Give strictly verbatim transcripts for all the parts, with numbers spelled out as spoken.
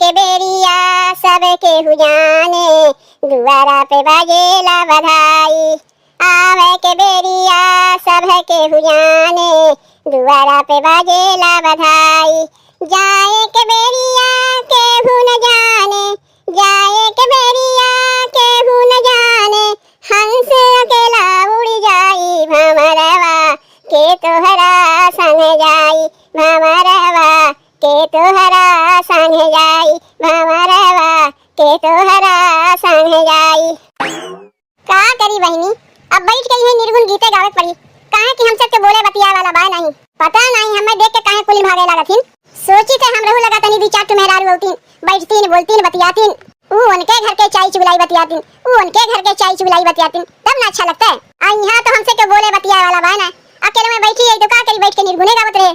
के बेरिया सब केहू जाने, दुआरा पे बाजेला बधाई। आवे के बेरिया सब केहू जाने, दुआरा पे बाजेला बधाई। जाए के बेरिया केहू न जाने, जाए के बेरिया केहू न जाने, हंस अकेला उड़ जाई। भंवरवा के तोहरा संग जाई, भंवरवा के तोहरा संग जाई, भंवरवा के तोहरा संग जाई। का करी बहिनी, अब बैठ के इहे निर्गुण गीते गावे के पड़ी, काहे कि हम सबके बोले बतियाए वाला बा नहीं। पता नहीं हमें देख के काहे कुलिन भागे लागत हिन। सोची थे हमरहू लगा तनी दुइ चार ठो मेहरारू अउतीन, बैठतीन, बोलतीन, बतियातीन। ऊ उनके घर के चाई चुगलाई बतियातीन, ऊ उनके घर के चाई चुगलाई बतियातीन, तब ना अच्छा लगता है। आ यहाँ तो हमसे के बोले बतियाए वाला बा ना, अकेले में बैठी है तो का करी, बैठ के निर्गुणे गावत रहे।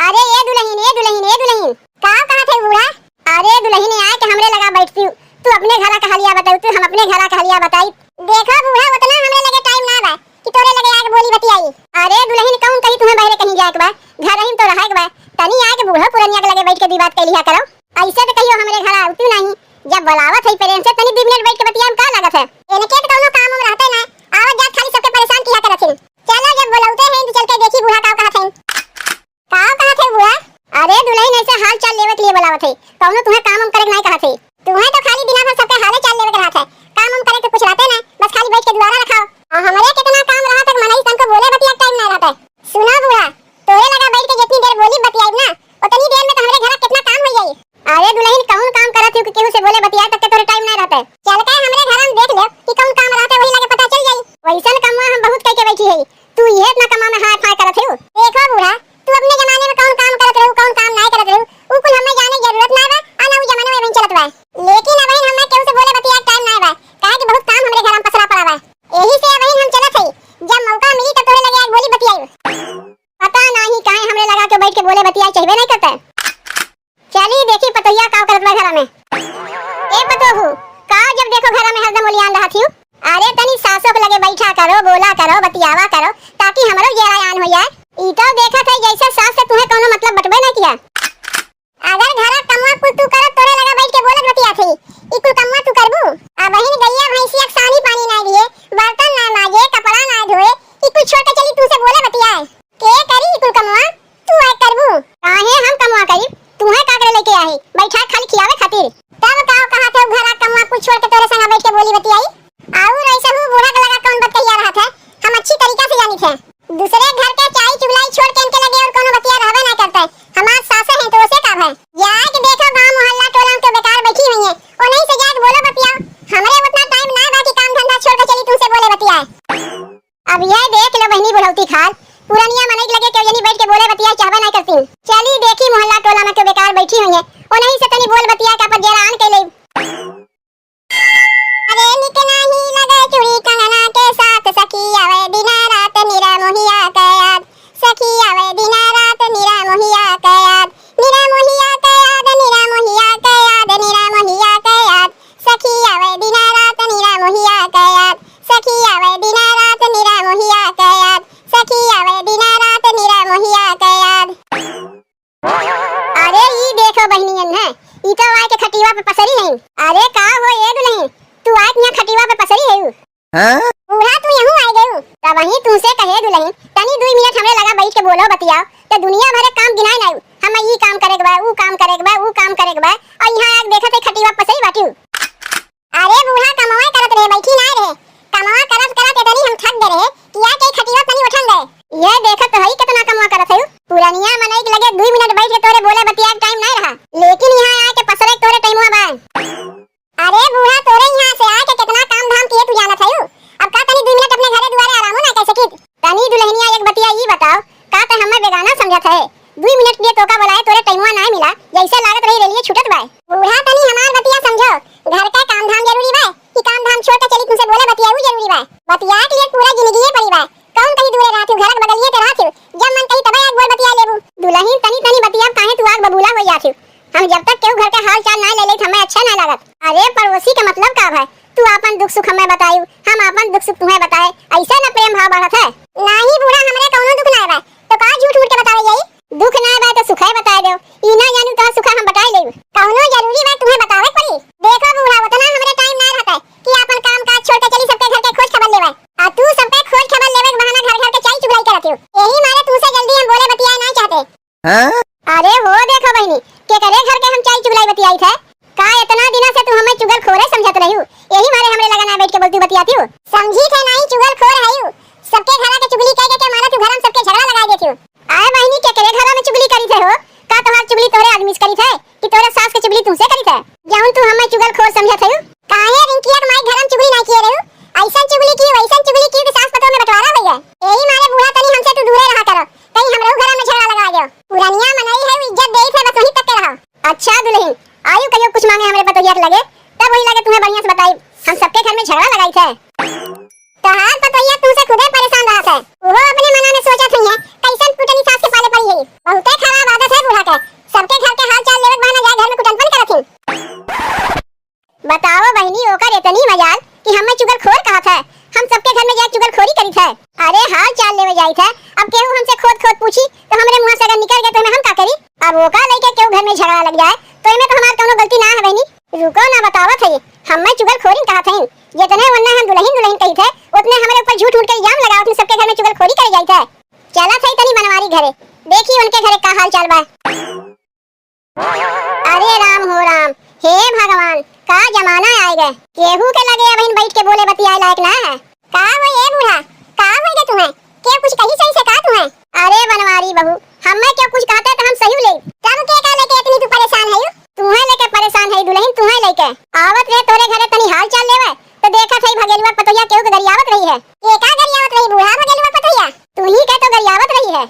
अरे ए दुलहिन, ए दुलहिन, ए दुलहिन, का कहत है बूढ़ा? अरे दुलहिन, आए के हमरे लगा बैठती हूँ, तू अपने घरा का हलिया बताऊ, तू हम अपने घरा का हलिया बताई। देखो बूढ़ा, उतना हमरे लगे टाइम ना बा कि तोरे लगे आके बोली बतियाई। अरे दुलहिन, कौन कही तुम्हें बहरे कहीं जाए के बा, घर ही में तो रहे के बा। तनी आके बूढ़ो पुरनिया के लगे बैठ के दी बात कह लिया करो। ऐसे तो कहियो हमरे घरा उतू नहीं, जब बुलावत है प्रेम से तनी दो मिनट बैठ के बतियाए में का लागत है? इनके तो कौनो काम उम रहते ना, आवत जात खाली सबके परेशान किया करत हैं। चलो जब बुलावते हैं तो चल के देखी बूढ़ा का कहत हैं। का कहत है बूढ़ा? अरे दुलहिन, ऐसे हाल चाल लेवे के लिए बुलावत है, कौनो तुम्हें काम उम करे के नहीं कहत है। तुम्हें तो खाली दिना भर सबके हाले चाल लेवे के रहत है, काम उम करे के कुछ रहते ना, बस खाली बैठ के दुआरा रखाओ। और हमरे कितना काम रहत है, मनई सन को बोले बतिया टाइम नहीं रहता है। सुना बूढ़ा, तोरे लगा बैठ के जितनी देर बोली बतियाई ना, उतनी देर में तो हमरे घर कितना काम हो जाई। अरे दुलहिन, कौन काम करत हो कि केहू से बोले बतियाए तक के तोरे टाइम नहीं रहता है? चल के हमरे घर में देख ले कि कौन काम रहता है, वही लगे पता चल जाई। वैसन कमवा हम बहुत कह के बैठी है, तू ये इतना कमा में हाय फाय करत हो। देखो बूढ़ा, तू अपने जमाने में कौन काम करत रहू, कौन काम नहीं करत रहू, उ कुल हमें जाने की जरूरत ना बा, आ ना उ जमाना में अबहिन चलत बा। लेकिन अबहिन हमें केहू से बोले बतियाए टाइम ना बा, काहे कि बहुत काम हमरे घर में पसरा पड़ा बा। यही से अबहिन हम चलत हई, जब मौका मिली तब तोरे लगे आके बोली बतियाई। पता नहीं काहे हमरे लगा के बैठ के बोले बतियाए चाहबे नहीं करता। चली देखी पतोहिया का करत बा घरा में। ए पतोहू, का जब देखो घरा में हरदम ओलियान रहत हियो? अरे तनी सासो के लगे बैठा करो, बोला करो, बतियावा करो, ताकि हमरो जियरा आन हो जाए। ई तो देखत है जैसे सास से तुम्हें कौनो मतलब बटबे नहीं किया। अगर घरा कमवा कुल तू करत तोरे लगा बैठ के बोलत बतियात ही, ई कुल कमवा तू करबू? अबहिन गैया भैंसिया के सानी पानी ना दिए, बर्तन ना माजे, कपड़ा ना धोए, ई कुल छोड़ के चली तुमसे बोले बतियाए। के करी ई कुल कमवा? तू आए करबू? काहे हम कमवा करी? तूहे का करे लेके आहे? बैठा खाली खियावे खातिर। तब का कहा थे घरा कमवा कुछ छोड़ के तोरे संग बैठ के बोली बतियाई? और ऐसे हूँ बूढ़ा के लगा कौन बतकहिया रहा था? हम अच्छी तरीका से जानी थे। दूसरे घर के चाई चुगलाई छोड़ के इनके लगे और कोनो बतिया रहबे ना करते। हमार सासे हैं तो उसे का भय? जाए के देखो गांव मोहल्ला टोला में तो बेकार बैठी हुई है, उन्हीं से जाके बोलो बतियाओ। हमरे उतना टाइम ना बा कि काम धंधा छोड़ के चली तुमसे बोले बतियाए। अब ये देख लो बहिनी बुढ़ौती खाल, पुरनिया मनई के लगे केहू जनी बैठ के बोले बतिया चाहबे नहीं करती। चली देखी मोहल्ला टोला में केहू बेकार बैठी हुई है, उन्हीं से तनी बोल बतिया के अपन जेरा आन के ले। अरे निक नाही लगे चूड़ी कंगना के साथ, सखी आवे दिन रात निरा मोहिया के याद, सखी आवे दिन रात निरा मोहिया के याद, निरा मोहिया के याद, निरा मोहिया के याद, निरा मोहिया के याद। सखी आवे दिन रात निरा मोहिया के याद, सखी आवे दिन रात निरा मोहिया के याद, सखी आवे दिन रात निरा मोहिया के याद। अरे ई देखो बहिनियन है, ई तो आए के खटिवा पे पसरी है। अरे का हो ए दुलहिन, तू आए के यहाँ खटिवा पे पसरी है? हाँ? बूढ़ा तू यहूँ आए गयू। तब वहीं तुमसे कहे दुलहिन, तनी दुई मिनट हमरे लगा बैठ के बोलो बतियाओ, तो दुनिया भरे काम गिनाए नायू। हम ई काम करे के बा, ऊ काम करे के बा, ऊ काम करे के बा, और यहाँ आके देखत है खटिवा पसरी बाटियो। अरे बूढ़ा कमवा करत रहे, बैठी ना रहे। कमवा करत करत इतनी हम थक गए रहे कि आके खटिवा तनी उठन दे। ये देखत तो हई कितना कमवा करत है। पुरनिया मनई के लगे दुई मिनट बैठ के तोरे बोले बतिया के टाइम नहीं रहा, लेकिन यहाँ आके पसरे के तोरे टाइमवा बा। अरे बूढ़ा, तोरे यहाँ से आके कितना काम धाम किए तू जानत हयू। अब का तनी दुई मिनट अपने घरे दुआरे आरामो ना कर सकित? तनी दुलहिनिया एक बतिया ई बताओ, का तै हमें बेगाना समझत है? दुई मिनट के लिए तोका बुलाए तोरे टाइमवा ना मिला, जैसे लागत रही रेलिए छूटत बाय। बूढ़ा तनी हमार बतिया समझो, घर का काम धाम जरूरी बा कि काम धाम छोड़ के चली तुमसे बोले बतिया ऊ जरूरी बा? बतिया के लिए पूरा जिंदगी पड़ी बा, कौन कहीं दूरे रहत हो, घर के बगलिए ते रहत हो, जब मन कही तबे आग बोल बतिया लेबू। दुलहिन तनी तनी बतिया काहे तू आग बबूला हो जात हो? हम जब तक केहू घर के हाल चाल ना ले लेत, हमें अच्छा ना लागत। अरे पड़ोसी के मतलब का भाई? तू आपन दुख सुख हमें बतायू, हम आपन दुख सुख तुम्हें बताए, ऐसे ना प्रेम भाव बढ़त है। नाही बूढ़ा, हमरे कौनो दुख ना बा, तो का झूठ मूठ के बतावे जाई? दुख ना बा तो सुखै बताए देउ, ई ना जानू तोहार सुखा हम बताए लेब। कउनो जरूरी बा तुहैं बतावै पड़ी? देखो बूढ़ा, ओतना हमरे टाइम ना रहत है कि आपन काम काज छोड़ के चली सबके घर के खोज खबर लेबै। आ तू सबके खोज खबर लेबै के बहाना घर घर के चाई चुगलाई करत हो। एही मारे तुहसे जल्दी हम बोले बतियाए नाहीं चाहते। हाँ? अरे हो देखो बहिनी, केकरे घर के हम चाई चुगलाई बतियाइत है? का एतना दिना से तू हमें चुगलखोरे समझत रह्यू, एही मारे हमरे लगे ना बैठ के बोलती बतियाती हो। समझी थे नाहीं चुगलखोर है यू, सबके घरा के चुगली कह के, के मारा तू घर में सबके झगड़ा लगाए देती हो। आए बहिनी, केकरे घरा में चुगली करी थे हो? का तोहार चुगली तोहरे आदमी से करी थे कि तोहरे सास के चुगली तुमसे करी थे? जौन तू हमें चुगलखोर समझत है यू। काहे रिंकिया के माई घर में चुगली ना किए रहू? ऐसन चुगली की, वैसन चुगली की कि सास पतोह में बंटवारा हो गया। एही मारे बूढ़ा तनी हमसे तू दूरे रहा करो, कहीं हमरो घर में झगड़ा लगा जाओ। पुरानिया मनई है, इज्जत देई थे, बस वहीं तक के रहो। अच्छा दुलहिन, आयु कहियो कुछ मांगे हमरे पतोहिया के लगे, तब वही लगे तुहैं बढ़िया से बताई। हम सबके घर में झगड़ा लगाई थे। तोहार पतोहिया तुमसे खुदे परेशान रहत है। उहो अपने मना में सोचत हुई है, कैसन पुटनी सास के पाले पड़ी है। बहुते खराब आदत है बूढ़ा के। सबके घर के हाल चाल लेवे के बहाना जाए घर में कुटनपन करत ही। बताओ बहिनी, ओकर एतनी मजाल कि हमें चुगलखोर कहत है। हम सबके घर में जाए चुगलखोरी करी थे। अरे हाल चाल लेवे जाई थे, अब केहू हमसे खोद खोद पूछी तो हमरे मुँह से अगर निकल गए तो एमे हम का करी? अब ओका लइके केहू घर में झगड़ा लग जाए तो एमे तो हमार कउनो गलती ना है बहिनी। रुको ना बतावत है, हमें चुगलखोरिन कहत है। जितने ओन्ने हम दुलहिन दुलहिन कही थे, उतने हमरे ऊपर झूठ मूठ के इल्जाम लगावत है, सबके घर में चुगलखोरी करे जाई थे। चलत है तनी बनवारी घरे, देखी उनके घरे का हाल चाल बा। अरे राम हो राम, हे भगवान, का जमाना आए गए। केहू के लगे अबहिन बैठ के बोले बतियाए लायक ना है। का हो ए बूढ़ा, का हो गए तुम्हें? केहू कुछ कही सही से का तुम्हें? अरे बनवारी बहू, हमें केहू कुछ कहते तो हम सही ले। तब के का लेके इतनी तू परेशान है? तुम्हें लेके परेशान है दुलहिन, तुम्हें लेके। आवत रहे तोरे घरे तनी हाल चाल लेवे, तो देखत है भगेलुआ पतोहिया केहू के गरियावत रही है। के का गरियावत रही बूढ़ा, भगेलुआ पतोहिया? तू ही के तो गरियावत रही है।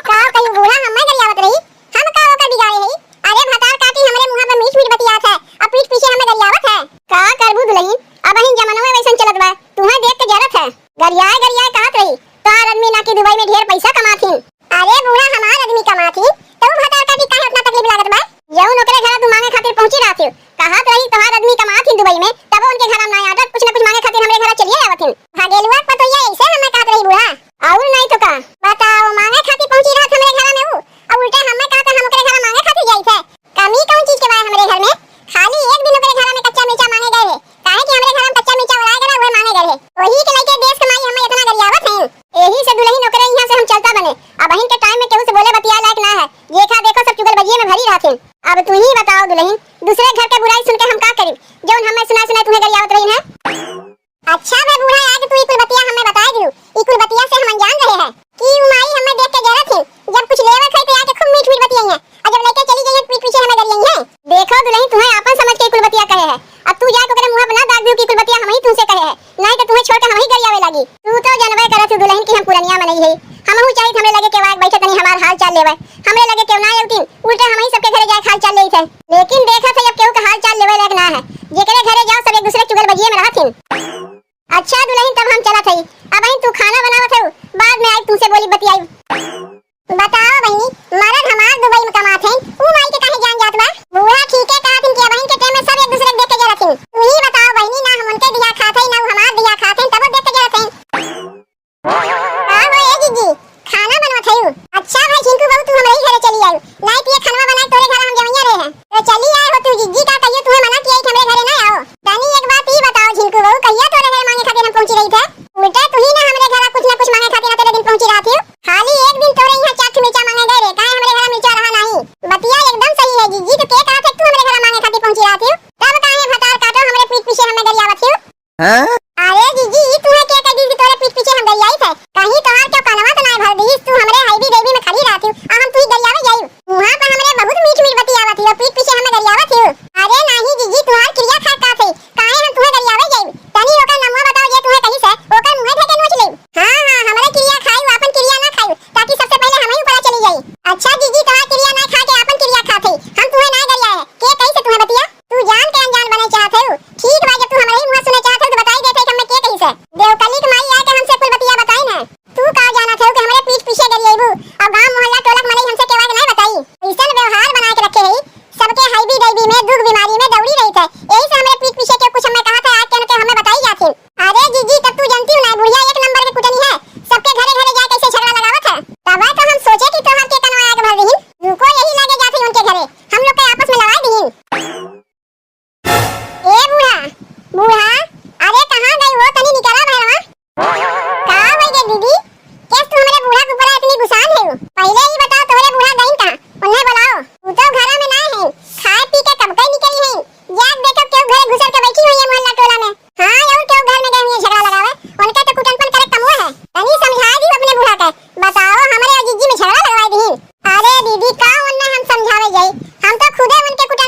का कही बूढ़ा, हमें गरियावत रही? हम का ओकर बिगाड़े हई? अरे भतार काटी हमरे मुँहा पर मीठ मीठ बतियात है, अब पीठ पीछे हमें गरियावत है। का करबू दुलहिन, अबहिन जमानवे वैसन चलत बा, तुम्हें देख के जरत है। गरियाए गरियाए कहत रही, तोहार आदमी ना कि दुबई में ढेर पैसा कमात हिन। अरे बूढ़ा, हमार आदमी कमात हिन, तो उ भतार काटी काहे उतना तकलीफ लागत बा? जौन ओकरे घरा तू मांगे खातिर पहुंची रहत हो, कहत रही तोहार आदमी कमात हिन दुबई में, तबो उनके घरा में ना आदत, कुछ ना कुछ मांगे खातिर हमरे घरा चलिए आवत हिन। भगेलुआ पतोहिया ऐसे हमें कहत रही बूढ़ा। और नहीं तो का? बताओ, मांगे खातिर पहुंची रहत हमरे घरा में उ, और उल्टे हमें कहत हम ओकरे घरा मांगे खातिर जाई थे। कमी कौन चीज के बा हमरे घर में? खाली एक दिन ओकरे घरा में कच्चा मिर्चा मांगे गए रहे, काहे कि हमरे घरा में कच्चा मिर्चा उड़ाए गए रहा, उहे मांगे गए रहे। वही के लेके देश के माई हमें इतना गरियावत हैं। यही से दुलहिन ओकरे यहाँ से हम चलता बने। अबहिन के टाइम में केहू से बोले बतिया लायक ना है, जेखा देखो सब चुगलबजिये में भरी रहत हैं। अब तू ही बताओ दुलहिन, दूसरे घर के बुराई सुन के हम का करी, जौन हमें सुना सुना तुम्हें गरियावत रही है? अच्छा बे बूढ़ा, आज तू ई कुल बतिया हमें बताए दियो। ई कुल बतिया से हम अनजान रहे हैं कि उ माई हमें देख के जरत थी। जब कुछ लेवे थे तो आके खूब मीठ मीठ बतियाई हैं, और जब लेके चली गई हैं पीठ पीछे हमें गरियाई हैं। देखो दुलहिन, तुम्हें आपन समझ के ई कुल बतिया कहे है, अब तू जाके ओकरे मुँह पर ना दाग दियो कि ई कुल बतिया हम ही तुमसे कहे है, नहीं तो तुम्हें छोड़ के हम ही गरियावे लागी। तू तो जानबे करत हो दुलहिन कि हम पुरनिया मनई है, हमहू चाहित हमरे लगे केहू आके बैठे तनी हमार हाल चाल लेवे, हमरे लगे केहू ना अउतिन, उल्टे हम ही सबके घरे जाए हाल चाल लेइत है। लेकिन देखत है अब केहू के हाल चाल लेवे लायक ना है, जेकरे घरे जाओ सब एक दूसरे के चुगलबजिये में रहत हिन। अच्छा दुलहिन, तब हम चलत हई, अबहिन तू खाना बनावत हऊ, बाद में आई तुमसे बोली बतियाई। बताओ बहिनी, मरद हमार दुबई में कमात हैं, ऊ माई के काहे जान जात बा? बूढ़ा ठीके कहत हिन कि अबहिन के टाइम में सब एक दूसरे के देख के जरत हिन। तू ही बताओ बहिनी, ना हम उनके दिया खात हई, ना ऊ हमार दिया खात हैं, तबो देख के जरत हैं। का हो ए जीजी, खाना बनवत हयू? अच्छा भाई झिंकू बाबू, तू हमरे ही घरे चली आयू, नाई पिए खानवा बनाए तोरे घर हम जवैया रहे हैं। तो चली आए हो तू जीजी, का कहियो तुम्हें मना किया कि हमरे घरे ना आओ? तनी एक बात ई बताओ झिंकू बाबू, कहिया तोरे घर मांगे खातिर हम पहुंची रही थे? उल्टा तू ही ना हमरे घर कुछ ना कुछ मांगे खातिर ना तेरे दिन पहुंची रहत हो। खाली एक दिन तोरे यहाँ चार ठो मिर्चा मांगे गए रहे, खुदे उनके कुछ